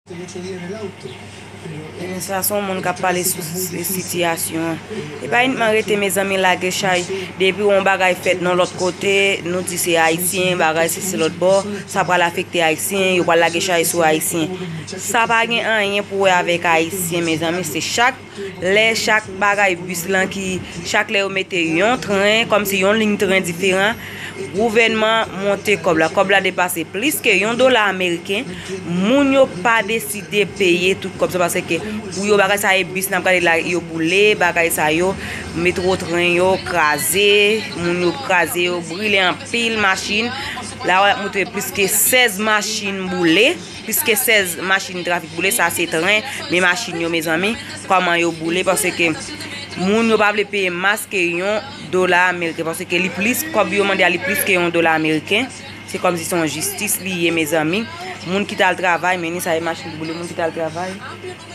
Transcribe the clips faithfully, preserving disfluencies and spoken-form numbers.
Sa se yon moun k ap pale sou si- sitiyasyon an. E pa inikman rete, mezanmi, lage chay. Depi yon bagay fèt nan lòt kote, nou di se Ayisyen, bagay se, se lòt bò, sa pral afekte Ayisyen, yo pral lage chay sou Ayisyen. Sa pa gen anyen pou wè avèk Ayisyen, mezanmi, se chak lè, chak bagay bis lan ki, chak lè yo mete yon tren, kòmsi yon liy tren diferan, gouvènman monte kòb la. Kòb la depase plis ke yon dola ameriken. Moun yo pa deside peye tout kòb sa, paske pou yo bagay sa e bis n ap gade la, yo boule, bagay sa yo, metwo tren yo kraze, moun yo kraze, yo brile anpil machin. La, w ap montre plis ke sèz machin boule. Plis ke sèz machin trafik boule, sa se tren, men machin yo, mezanmi, kòman yo boule, paske moun yo pa vle peye mas ke yon dola ameriken, paske li plis, kòb yo mande a li plis ke yon dola ameriken. Se kòmsi se yon jistis li ye, mezanmi. Moun ki t al travay, men ni sa e machin ki boule, moun ki t al travay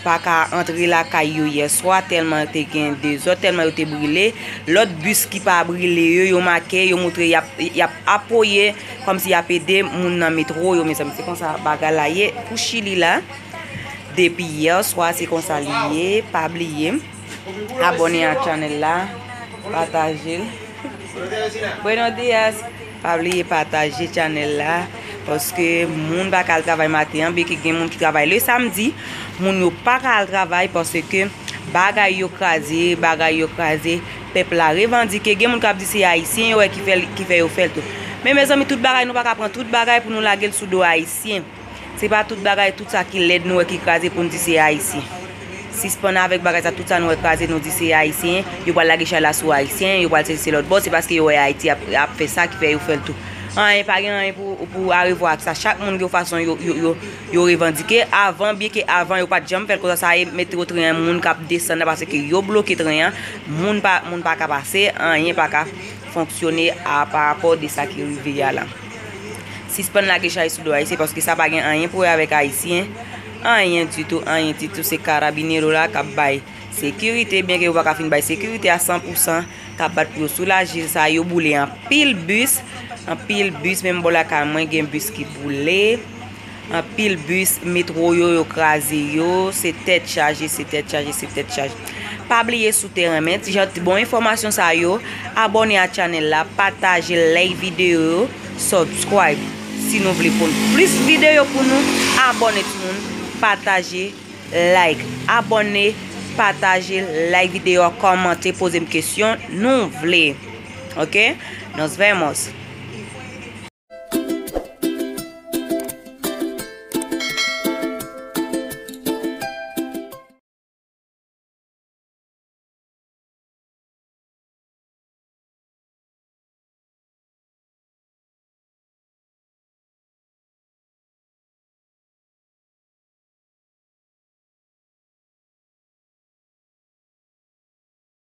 pa ka antre lakay yo yè swa, tèlman te gen dezòd, tèlman yo te brile. Lòt bis ki pa brile yo, yo make, yo montre y ap, y ap apoye, kòmsi y ap ede moun nan metwo yo, mezanmi. Se konsa bagay la ye pou Chili la. Depi yè swa, se konsa li ye. Pa bliye abòne ak chanèl la, pataje l. Buenos días. Pa bliye pataje chanèl la, paske moun pa ka al travay maten an, byenke gen moun ki travay le samdi, moun yo pa ka al travay paske bagay yo kraze, bagay yo kraze. Pèp la revandike, gen moun k ap di se Ayisyen yo wè ki fè, ki fè yo fè l tou. Men mezanmi, tout bagay, nou pa ka pran tout bagay pou nou lage l sou do Ayisyen. Se pa tout bagay, tout sa ki lèd nou wè ki kraze pou n di se Ayisyen. Sispann avèk bagay sa, tout sa nou wè kraze, nou di se Ayisyen, yo pral lage chay la sou Ayisyen, yo pral sezi se lòt bò, se paske yo wè Ayiti ap, ap fè sa ki fè yo fè l tou. Anyen, pa gen anyen pou, pou arevwa ak sa. Chak moun gen yon fason yo, yo, yo, yo revandike. Avan, byenke avan yo pa t janm fè l konsa, sa e mete yo tren an, moun k ap desann nan, paske yo bloke tren an, moun pa, moun pa ka pase, anyen pa ka fonksyone a pa rapò de sa ki rive a la. Sispann lage chay sou do Ayisyen, paske sa pa gen anyen pou wè avèk Ayisyen. Anyen ditou, anyen ditou. Se karabinero la k ap bay sekirite, byenke yo pa ka fin bay sekirite a san pou san, k ap bat pou yo soulaje sa. Yo boule anpil bis, anpil bis. Menm bò lakay mwen, gen bis ki boule. Anpil bis metwo yo, yo kraze yo. Se tèt chaje, se tèt chaje, se tèt chaje. Pa bliye sou teren, men ti jan ti bon enfòmasyon sa yo, abòne a chanèl la, pataje, like videyo yo, subscribe. Si nou vle konn plis videyo pou nou, abòne timoun, pataje, like, abòne, pataje, like videyo a, kòmante, poze m kesyon nou vle. Ok? Nos vemos.